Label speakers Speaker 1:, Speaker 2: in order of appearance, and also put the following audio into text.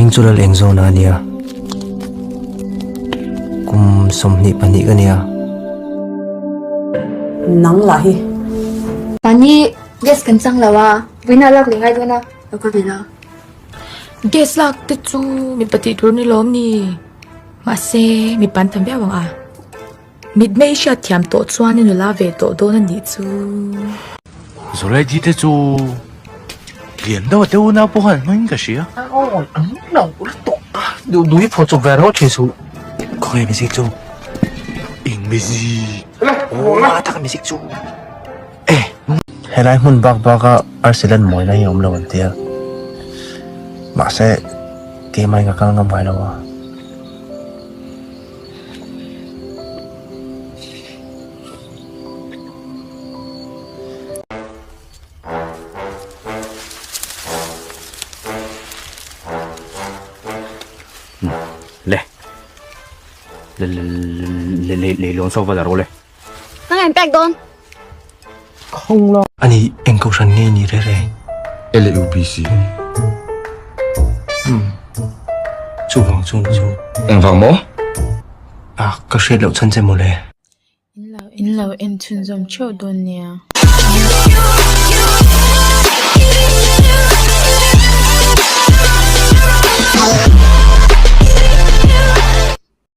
Speaker 1: Hming chu Lal Engzawna a nia. Kum 22 ka nia.
Speaker 2: Nang lah hi.
Speaker 3: Mahni gas kan chang lo a, vawiin a lak leh ngai dawn a, lo kal ve la.
Speaker 4: Gas lak te chu mipa tih tur ni lawm ni. Mahse mipa an tam viau ang a. Mitmei hriat thiam tawh chuan i nula ve tawh dawn a nih chu.
Speaker 5: Zawlaidi te chu lian deuh a te unau pawh khan an hmangin ka hria.
Speaker 1: Aw an lo lutuk a, duh duh hi phaw chawp ve rawh thin suh. Khawnge music chu?
Speaker 5: Eng music?
Speaker 1: Aw a tak a music chu. E helai hmun bak bak a arsilan mawina hi a awm lo an tia. Mahse keimah in ka kal ngam ngai lo a.
Speaker 5: Le le le le leilawn saw va la rawh le.
Speaker 3: Nang em pek dawn.
Speaker 1: Khawng la. Ani eng kohhran nge ni re re?
Speaker 6: LUPC.
Speaker 1: Umm. Chuvang chu ni chu.
Speaker 6: Engvang maw?
Speaker 1: Ah, ka hriat loh chhan che mawle.
Speaker 7: In lo in lo en chhunzawm theuh dawn nia.